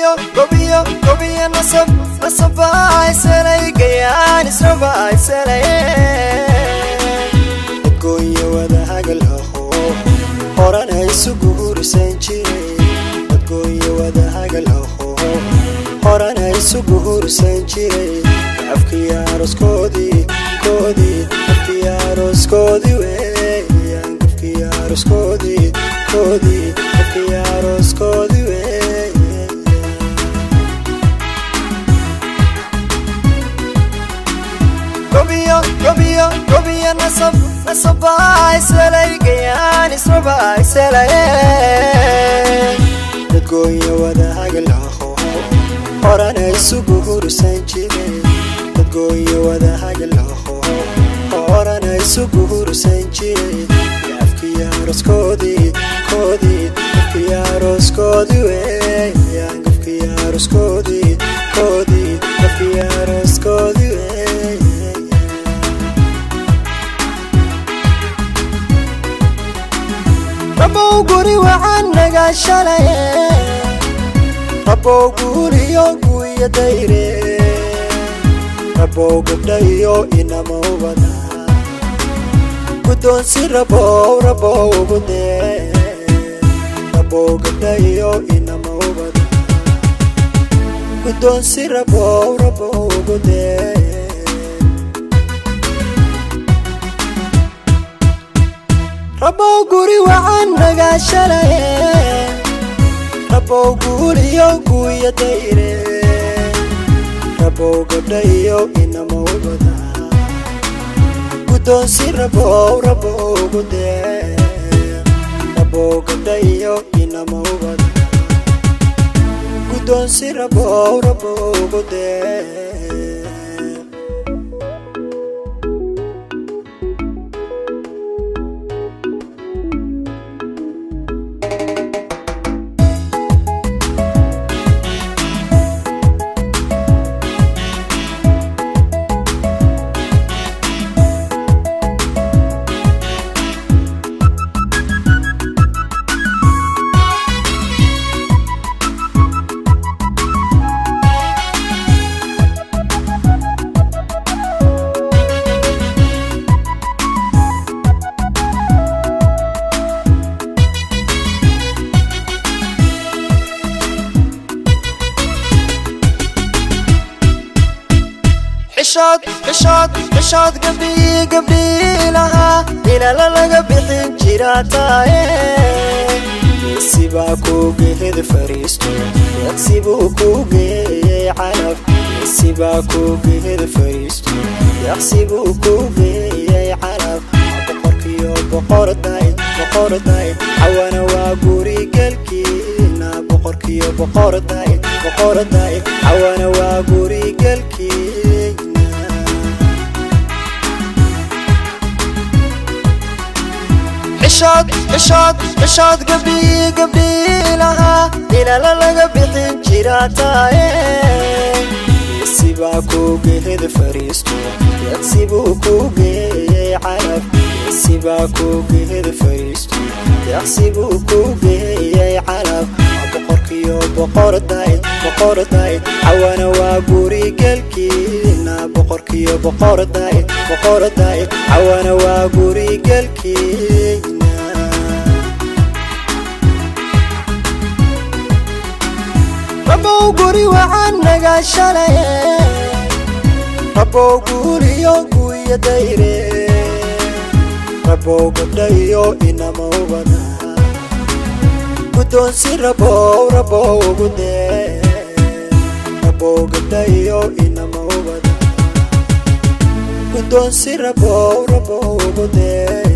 Gobiyo, gobiyo, gobiyo, nasab nasabaa iselay, gayaan israbaa iselay. Dadgoonya wada hagal aho, horana isu guursan jiray. Dadgoonya wada hagal aho, horana isu guursan jiray. Afkii aroskoodii koodii, afkii aroskoodii weeyaan, afkii aroskoodii koodii, afkii aroskoodii weeyaan. Gobiyo, gobiyo, gobiyo, nasab nasabaa iselay, gayaan israbaa iselay. Dadgoonya wada hagal aho, horana isu guursan jiray. Dadgoonya wada hagal aho, horana isu guursan jiray. Afkii aroskoodii koodii, afkii aroskoodii weeyaan, afkii aroskoodii koodii, afkii aroskoodii weeyaan. Rabow guri wacan naga shalaye, rabow guuriyo guya dayre, rabow gabdhayo inama ubada guddoonsi, rabow, rabow ugu dee, rabow gabdhayo inama ubada guddoonsi, rabow, rabow ugu dee. Rabow guri wacan naga shalaye, rabow guuriyo guya dayre, rabow gabdhayo inama ubada guddoonsi, rabow, rabow ugu dee, rabow gabdhayo inama ubada guddoonsi, rabow, rabow ugu dee. Xishood, xishood, xishood, gabdhii gabdhii lahaa ilala laga bixin jiraa taaye. Geesibaa kuu gehed fariisto, deeqsibuu kuu geeyey calaf. Geesibaa kuu gehed fariisto, deeqsibuu kuu geeyey calaf. Boqorkiyo boqorday, boqorday, cawana waa gurigelkiina. Boqorkiyo boqorday, boqorday, cawana waa gurigelkiina. Xishood, xishood, xishood, gabdhii gabdhii lahaa ilala laga bixin jiraa taaye. Geesibaa kuu gehed fariisto, deeqsibuu kuu geeyey calaf. Geesibaa kuu gehed fariisto, deeqsibuu kuu geeyey calaf. Boqorkiyo boqorday, boqorday, cawana waa gurigelkiina. Boqorkiyo boqorday, boqorday, cawana waa gurigelkiina. Rabow guri wacan naga shalaye, rabow guuriyo guya dayre, rabow gabdhayo inama ubada guddoonsi, rabow, rabow ugu dee, rabow gabdhayo inama ubada guddoonsi, rabow, rabow ugu dee.